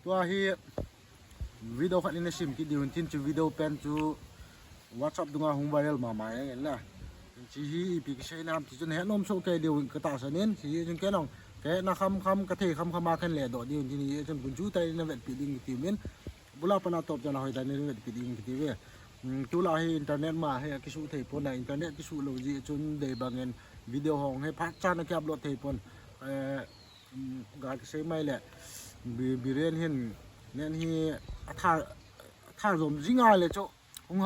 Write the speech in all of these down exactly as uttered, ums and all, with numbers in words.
Tua hi video khat in nasim kit diu tin chu video pen chu WhatsApp dunga hung viral mama e na. Chi hi ipi kisei nam ti chun he nom so ke diu ka ta sanin chi hi chun ke nong ke na kham kham ka thei kham kham a kan le do diu tin hi chun kun chu tai na vet pi ding ti min. Bula pana top jana hoi tai na vet pi ding ti ve. Tu la hi internet ma he kisu thei pon na internet kisu lo ji chun dei bangin video hong he phat chan a ki upload thei pon. Ga kisei mai le Biren hin nen hi atha atha zom jinga le chu hung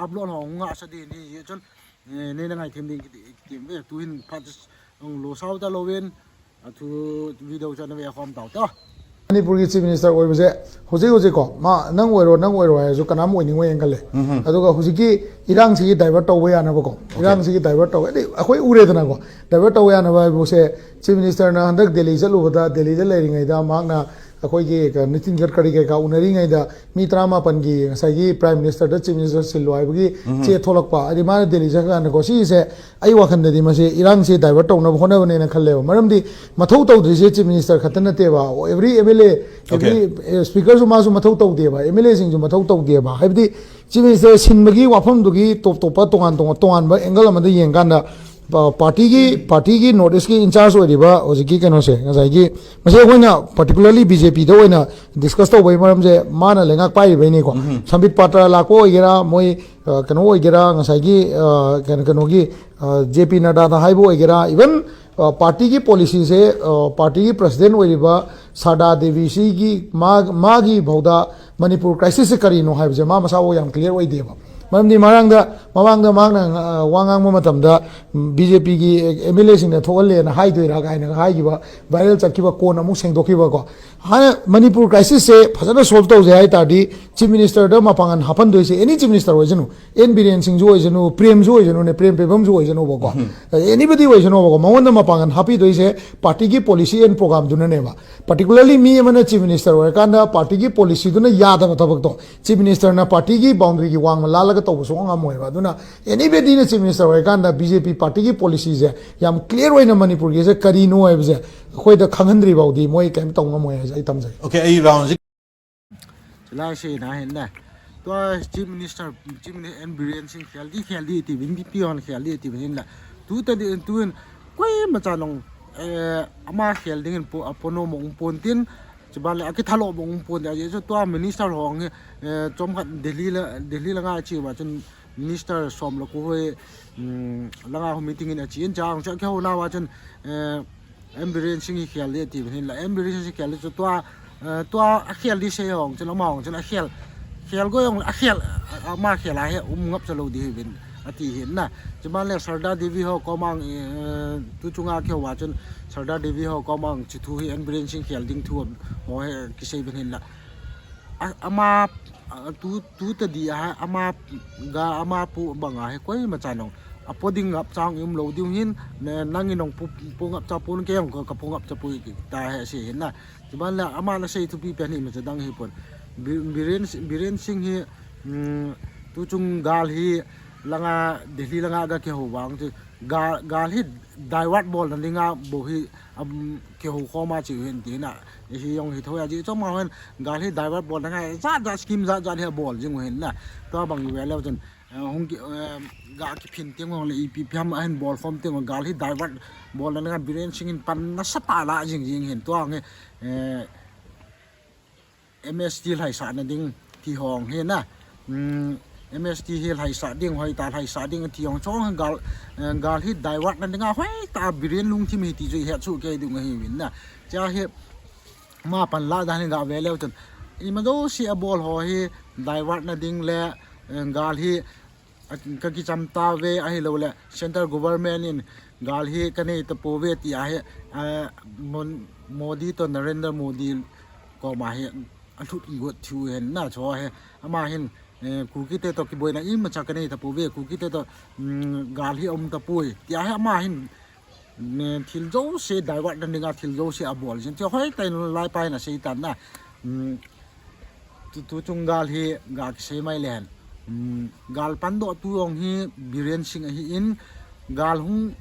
upload ho hung sa din hi chun nei na ngai them ding kiti ve tu hin phat hung lo sau ta lo ven atu video chana ve khom tau ta. Manipur ki Chief Minister ꯑꯣꯏꯕꯁꯦ ꯍꯧꯖꯤꯛ ꯍꯧꯖꯤꯛ ꯀꯣ, ꯃꯥ ꯅꯪ ꯑꯣꯏꯔꯣ, ꯅꯪ ꯑꯣꯏꯔꯣ ꯍꯥꯏꯔꯁꯨ ꯀꯅꯥꯝ ꯑꯣꯏꯅꯤꯡꯉꯣꯏ ꯈꯜꯂꯦ꯫ ꯑꯗꯨꯒ ꯍꯧꯖꯤꯛꯀꯤ ꯏꯔꯥꯡꯁꯤꯒꯤ divert ꯇꯧꯕ ꯌꯥꯅꯕꯀꯣ, ꯏꯔꯥꯡꯁꯤꯒꯤ divert ꯇꯧꯕ, ꯍꯥꯏꯗꯤ ꯑꯩꯈꯣꯏ ꯎꯔꯦꯗꯅꯀꯣ, divert ꯇꯧꯕ ꯌꯥꯅꯕ ꯍꯥꯏꯕꯁꯦ Chief Minister ꯅ ꯍꯟꯗꯛ ꯗꯦꯜꯂꯤ ꯆꯠꯂꯨꯕꯗ, ꯗꯦꯜꯂꯤꯗ ꯂꯩꯔꯤꯉꯩꯗ ꯃꯍꯥꯛꯅ ꯑꯩꯈꯣꯏꯒꯤ ꯅꯤꯇꯤꯟ ꯒꯗꯀꯔꯤ ꯀꯩꯀꯥ ꯎꯅꯔꯤꯉꯩꯗ ꯃꯤ ꯇꯔꯥꯃꯥꯄꯟꯒꯤ ꯉꯁꯥꯏꯒꯤ Prime Minister ꯗ Chief Minister ꯁꯤꯜꯂꯨ ꯍꯥꯏꯕꯒꯤ ꯆꯦ ꯊꯣꯛꯂꯛꯄ, ꯍꯥꯏꯗꯤ ꯃꯥꯅ ꯗꯦꯜꯂꯤ ꯆꯠꯈ꯭ꯔꯀꯥꯟꯗꯀꯣ, ꯁꯤꯒꯤꯁꯦ ꯑꯩ ꯋꯥꯈꯜꯗꯗꯤ ꯃꯁꯤ ꯏꯔꯥꯡꯁꯤ divert ꯇꯧꯅꯕ ꯍꯣꯠꯅꯕꯅꯦꯅ ꯈꯜꯂꯦꯕ꯫ ꯃꯔꯝꯗꯤ ꯃꯊꯧ ꯇꯧꯗ꯭ꯔꯤꯁꯦ Chief Minister ꯈꯛꯇ ꯅꯠꯇꯦꯕ, every M L A, every, ꯑꯦ, Speaker ꯁꯨ ꯃꯥꯁꯨ ꯃꯊꯧ ꯇꯧꯗꯦꯕ, M L A ꯁꯤꯡꯁꯨ ꯃꯊꯧ ꯇꯧꯗꯦꯕ꯫ ꯍꯥꯏꯕꯗꯤ Chief Minister ꯁꯤꯟꯕꯒꯤ ꯋꯥꯐꯝꯗꯨꯒꯤ ꯇꯣꯞ ꯇꯣꯞꯄ ꯇꯣꯉꯥꯟ ꯇꯣꯉꯥꯟ ꯇꯣꯉꯥꯟꯕ angle ꯑꯃꯗ ꯌꯦꯡꯀꯥꯟꯗ, ꯄꯥꯔꯇꯤꯒꯤ, ꯄꯥꯔꯇꯤꯒꯤ North East ꯀꯤ in charge ꯑꯣꯏꯔꯤꯕ ꯍꯧꯖꯤꯛꯀꯤ ꯀꯩꯅꯣꯁꯦ, ꯉꯁꯥꯏꯒꯤ ꯃꯁꯤ ꯑꯩꯈꯣꯏꯅ particularly B J P ꯗ ꯑꯣꯏꯅ discuss ꯇꯧꯕꯒꯤ ꯃꯔꯝꯁꯦ ꯃꯥꯅ ꯂꯩꯉꯥꯛ ꯄꯥꯏꯔꯤꯕꯩꯅꯤꯀꯣ꯫ ꯁꯝꯕꯤꯠ ꯄꯥꯇ꯭ꯔ ꯂꯥꯛꯄ ꯑꯣꯏꯒꯦꯔꯥ, ꯃꯣꯏ, ꯑ, ꯀꯩꯅꯣ ꯑꯣꯏꯒꯦꯔꯥ, ꯉꯁꯥꯏꯒꯤ, ꯑ, ꯀꯩꯅꯣ, ꯀꯩꯅꯣꯒꯤ, ꯑ, J P Nadda ꯗ ꯍꯥꯏꯕ ꯑꯣꯏꯒꯦꯔꯥ, even, ꯑ, ꯄꯥꯔꯇꯤꯒꯤ policy ꯁꯦ, ꯑ, ꯄꯥꯔꯇꯤꯒꯤ President ꯑꯣꯏꯔꯤꯕ ꯁꯔꯗꯥ ꯗꯦꯕꯤ ꯁꯤꯒꯤ ꯃꯥ-, ꯃꯥꯒꯤ ꯐꯥꯎꯗ ꯃꯅꯤꯄꯨꯔ crisis ꯁꯦ ꯀꯔꯤꯅꯣ ꯍꯥꯏꯕꯁꯦ ꯃꯥ ꯃꯁꯥꯐꯥꯎ ꯌꯥꯝ clear ꯑꯣꯏꯗꯦꯕ꯫ ꯃꯔꯝꯗꯤ ꯃꯃꯥꯡꯗ, ꯃꯃꯥꯡꯗ ꯃꯍꯥꯛꯅ, ꯑ, ꯋꯥ ꯉꯥꯡꯕ ꯃꯇꯝꯗ, ꯎꯝ, B J P ꯒꯤ M L A ꯁꯤꯡꯅ ꯊꯣꯛꯍꯜꯂꯦꯅ ꯍꯥꯏꯗꯣꯏꯔꯥ ꯀꯥꯏꯅꯒ ꯍꯥꯏꯈꯤꯕ, viral ꯆꯠꯈꯤꯕ, ꯀꯣꯟꯅ ꯑꯃꯨꯛ ꯁꯦꯡꯗꯣꯛꯈꯤꯕꯀꯣ꯫ ꯍꯥꯟꯅ ꯃꯅꯤꯄꯨꯔ crisis ꯁꯦ ꯐꯖꯅ solve ꯇꯧꯁꯦ ꯍꯥꯏ ꯇꯥꯔꯗꯤ, Chief Minister ꯗ ꯃꯄꯥꯡꯒꯜ ꯍꯥꯞꯍꯟꯗꯣꯏꯁꯦ any Chief Minister ꯑꯣꯏꯁꯅꯨ, N ꯕꯤꯔꯦꯟ ꯁꯤꯡꯁꯨ ꯑꯣꯏꯁꯅꯨ, ꯄ꯭ꯔꯦꯝꯁꯨ ꯑꯣꯏꯁꯅꯨꯅꯦ, ꯄ꯭ꯔꯦꯝ ꯄꯦꯕꯝꯁꯨ ꯑꯣꯏꯁꯅꯨꯕꯀꯣ, anybody ꯑꯣꯏꯁꯅꯨꯕꯀꯣ, ꯃꯉꯣꯟꯗ ꯃꯄꯥꯡꯒꯜ ꯍꯥꯞꯄꯤꯗꯣꯏꯁꯦ ꯄꯥꯔꯇꯤꯒꯤ policy and program ꯗꯨꯅꯅꯦꯕ꯫ Particularly ꯃꯤ ꯑꯃꯅ Chief Minister ꯑꯣꯏꯔꯀꯥꯟꯗ ꯄꯥꯔꯇꯤꯒꯤ policy ꯗꯨꯅ ꯌꯥꯗꯕ ꯊꯕꯛꯇꯣ Chief Minister ꯅ ꯄꯥꯔꯇꯤꯒꯤ boundary ꯒꯤ ꯋꯥꯡꯃ ꯂꯥꯜꯂꯒ ꯇꯧꯕ ꯁꯨꯡꯉꯝ ꯉꯝꯃꯣꯏꯕ꯫ ꯑꯗꯨꯅ anybody ꯅ Chief Minister ꯑꯣꯏꯔꯀꯥꯟꯗ B J P ꯄꯥꯔꯇꯤꯒꯤ policy ꯁꯦ ꯌꯥꯝ clear ꯑꯣꯏꯅ ꯃꯅꯤꯄꯨꯔꯒꯤꯁꯦ ꯀꯔꯤꯅꯣ ꯍꯥꯏꯕꯁꯦ ꯑꯩꯈꯣꯏꯗ ꯈꯪꯍꯟꯗ꯭ꯔꯤ ꯐꯥꯎꯗꯤ ꯃꯣꯏ ꯀꯩꯝ ꯇꯧ ꯉꯝꯃꯣꯏ ꯍꯥꯏꯁꯦ ꯑꯩ ꯊꯝꯖꯒꯦ꯫ Okay, ꯑꯩ round ꯁꯤ ꯆꯤꯂꯥꯏꯁꯦ ꯅꯥ ꯍꯦꯟꯅ꯫ ꯇꯣ Chief Minister, Chief Minister N Biren ꯁꯤꯡ ꯈꯦꯜꯗꯤ ꯈꯦꯜꯗꯤ ꯇꯤꯕꯤꯟ ꯕꯤ ꯄꯤ ꯍꯣꯟ ꯈꯦꯜꯗꯤ ꯇꯤꯕꯤꯟ ꯍꯦꯟꯅ꯫ ꯇꯨ ꯇꯗꯤ ꯇꯨ ꯍꯦꯟ ꯀꯣꯏ ꯃꯆꯥ ꯅꯣꯡ, ꯑꯦ, ꯑꯃ ꯈꯦꯜꯗꯤ ꯍꯦꯟ ꯄꯣ-, ꯑꯄꯣꯅꯣ ꯃꯣꯡ ꯄꯣꯟꯇꯤꯟ, ꯆꯤꯕꯥꯂꯦ ꯑꯀꯤ ꯊꯥꯂꯣ ꯃꯣꯡ ꯄꯣꯟꯇꯤꯟ, ꯑꯖꯤ ꯆꯣ ꯇꯣ Minister ꯍꯣꯡ, ꯑꯦ, ꯆꯣꯝ ꯈꯠ ꯗꯦꯜꯂꯤ ꯂ, ꯗꯦꯜꯂꯤ ꯂ ꯉꯥ ꯆꯤꯕ ꯆꯨꯟ Minister ꯁꯣꯝ ꯂ ꯀꯨ ꯍꯣꯏ, ꯎꯝ, ꯂ ꯉꯥ ꯍꯣ meeting ꯏꯟ ꯑꯆꯤ ꯏꯟ ꯆꯥ ꯍꯣꯡ ꯆꯥ ꯀꯦ ꯍꯣ ꯅꯥ ꯋꯥ ꯆꯨꯟ, ꯑꯦ, ꯑꯦꯝ ꯕꯤꯔꯦꯟ ꯁꯤꯡ ꯍꯤ ꯈꯦꯜ ꯂꯦ ꯇꯤꯕ ꯍꯤꯟ ꯂ, ꯑꯦꯝ ꯕꯤꯔꯦꯟ ꯁꯤꯡ ꯈꯦꯜ ꯂꯦ ꯆꯨ ꯇꯣ, ꯑ, ꯇꯣ ꯑ ꯈꯦꯜ ꯂꯤ ꯁꯦ ꯍꯣꯡ ꯆꯨꯟ, ꯑꯃ ꯍꯣꯡ ꯆꯨꯟ, ꯑ ꯈꯦꯜ, ꯈꯦꯜ ꯒꯣ ꯌꯣꯡ, ꯑ ꯈꯦꯜ, ꯑ, ꯑꯃ ꯈꯦꯜ ꯂꯥ ꯍꯦ, ꯎꯝ ꯉꯞ ꯆ ꯂꯧ ꯗꯤ ꯍꯤ ꯕꯤꯟ, ꯑ ꯇꯤ ꯍꯤꯟ ꯅ, ꯆꯨ ꯃꯥ ꯂꯦ ꯁꯔꯗꯥ ꯗꯦꯕꯤ ꯍꯣ ꯀꯣ ꯃꯥꯡ, ꯑ, ꯇꯨ ꯆꯨ ꯉꯥ ꯈꯦ ꯋꯥ ꯆꯨꯟ, ꯁꯔꯗꯥ ꯗꯦꯕꯤ ꯍꯣ ꯀꯣ ꯃꯥꯡ ꯆꯨ ꯊꯨ ꯍꯤ, ꯑꯦꯝ ꯕꯤꯔꯦꯟ ꯁꯤꯡ ꯈꯦꯜ ꯗꯤꯡ ꯊꯨ ꯍꯣ ꯍꯦ, ꯀꯤ ꯁꯦ ꯕꯤꯟ ꯍꯤꯟ ꯂ꯫ ꯑ, ꯑꯃ, ꯑ, ꯇꯨ, ꯇꯨ ꯇꯗꯤ ꯑꯍ, ꯑꯃ ꯒ ꯑꯃ ꯄꯨ ꯕꯪ ꯑꯍ, ꯀꯣꯏ ꯃꯆꯥ ꯅꯣꯡ꯫ ꯑꯄꯣ ꯗꯤꯡ ꯉꯞ ꯆꯥꯡ ꯌꯨꯝ ꯂꯧ ꯗꯤꯡ ꯍꯤꯟ, ꯅ-, ꯅꯪꯒꯤ ꯅꯣꯡ ꯄꯨ, ꯄꯨ ꯉꯞ ꯆꯥ ꯄꯨꯟ ꯀꯦ ꯌꯣꯡ ꯀ, ꯀ ꯄꯨ ꯉꯞ ꯆꯥ ꯄꯨ ꯇꯥ ꯍꯦ ꯁꯤ ꯍꯤꯟ ꯅ꯫ ꯆꯨꯕꯥꯟ ꯂ ꯑꯃ ꯅ ꯁꯩ ꯊꯨ ꯄꯤ ꯄꯦ ꯅꯤ ꯃꯆꯥ ꯗꯪ ꯍꯤ ꯄꯣꯟ꯫ ꯕꯤ-, ꯕꯤꯔꯦꯟ ꯁꯤ-, ꯕꯤꯔꯦꯟ ꯁꯤꯡ ꯍꯤ, ꯎꯝ, ꯇꯨ ꯆꯨꯡ ꯒꯥꯜ ꯍꯤ, ꯂꯉꯥ, ꯗꯦꯜꯂꯤ ꯂꯉꯥ ꯒ ꯀꯦ ꯍꯧ ꯕꯥꯡ ꯆꯨ, ꯒꯥ-, ꯒꯥꯜ ꯍꯤ divert ꯕꯣꯜ ꯅ ꯅꯤꯡꯉꯥ ꯕꯣ ꯍꯤ, ꯑꯝ, ꯀꯦꯍꯧ ꯈꯣꯃ ꯆꯤꯍꯨꯏꯟ ꯇꯤꯅ꯫ ꯏꯍꯤ ꯌꯣꯡ ꯍꯤ ꯊꯣꯏ ꯑꯖꯤ ꯆꯣꯃ ꯍꯣꯏꯟ ꯒꯥꯜ ꯍꯤ divert ꯕꯣꯜ ꯅꯉꯥꯏ ꯖꯥꯠ ꯖꯥꯠ scheme ꯖꯥꯠ ꯖꯥꯠ ꯍꯤ ꯕꯣꯜ ꯖꯤꯡ ꯍꯨꯏꯟꯅ꯫ ꯇꯣ ꯕꯪ ꯋꯦ ꯂꯦꯎ ꯆꯟ, ꯑ, ꯍꯨꯡ ꯀꯤ, ꯑ, ꯒꯥ ꯀꯤ ꯐꯤꯟ ꯇꯤꯡ ꯍꯣꯡ ꯂꯩ ꯏ ꯄꯤ ꯐꯤꯌꯝ ꯑꯍꯟ ꯕꯣꯜ ꯈꯣꯝ ꯇꯤꯡ ꯒꯥꯜ ꯍꯤ divert ꯕꯣꯜ ꯅꯉꯥꯏ ꯕꯤꯔꯦꯟ ꯁꯤꯡ ꯏꯟ ꯄꯟꯅ ꯁꯇꯥ ꯂꯥ ꯖꯤꯡ ꯖꯤꯡ ꯍꯤꯟ ꯇꯣ ꯍꯪꯉꯦ, ꯑ, M S T lhaisah na ding ti hong hi na. Um, M S T hi lhaisah ding hoi ta lhaisah ding ti hong chong gal, eh, gal hi divert na dinga hoi ta biren lungthim hi ti chu i het chu kei ding hi win na. Cha hi ma pan la dan hi ga ve leu chun. Ima do si a bol ho hi divert na ding le, eh, gal hi a, ka kicham ta ve ahilou le, central government in gal hi ka nei ta po ve ti ahi, a, Mon-, Modi to Narendra Modi koma hi a lhut got thu hen na cho hi, ama hin, eh, Kuki te to kiboina imacha ka nei ta po ve, Kuki te to, mm, gal hi um ta poi ti ahi, ama hin ne, thil jouse divert na dinga thil jouse a bol jin. Ti hoi tai lai pai na sei tan na. Um, tu, tu chung gal hi ga kisei mai len. Um, gal pandoh tu ong hi Biren Singh ahi in gal hung,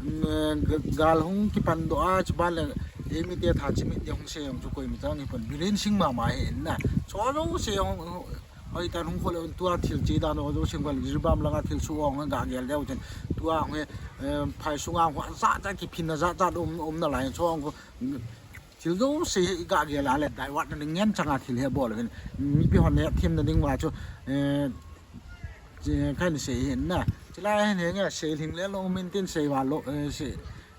um, ga-, gal hung kipandoh a chuban le Eimite tha chimit ding hung sei jong chu koima chan hi pon, bilen sing mama hi in na. Cho jouse hung, hung, hoi tan hung khol le tua thil che dan ho jouse hung khol, Jiribam langa thil su ong ga gel deu chen. Tua hung he, eh, phai sunga hung ja ja kiphinna ja ja um, um nalai cho hung, thil jouse hi ga gel a le divert na ding ngen changa thil hi bol hin. Mipi hon ne thim na ding va chu, eh, Chi, kahin sei hin na. Chulai hin henge sei lhing le lou um in tin sei va lou, eh, sei,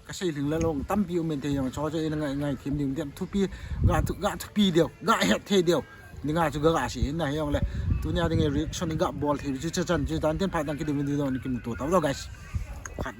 ka sei lhing le lou tampi um in te jong cho cho in ngai, ngai thim ding tin thupi, ga thu, ga thupi deu, ga het thei deu. Ninga chu ga, ga sei hin na hijong le. Tunia ding reaction ga bol thei chu cha chan chu tan tin phat dang kidem video ni kimuto tau lo guys. Phat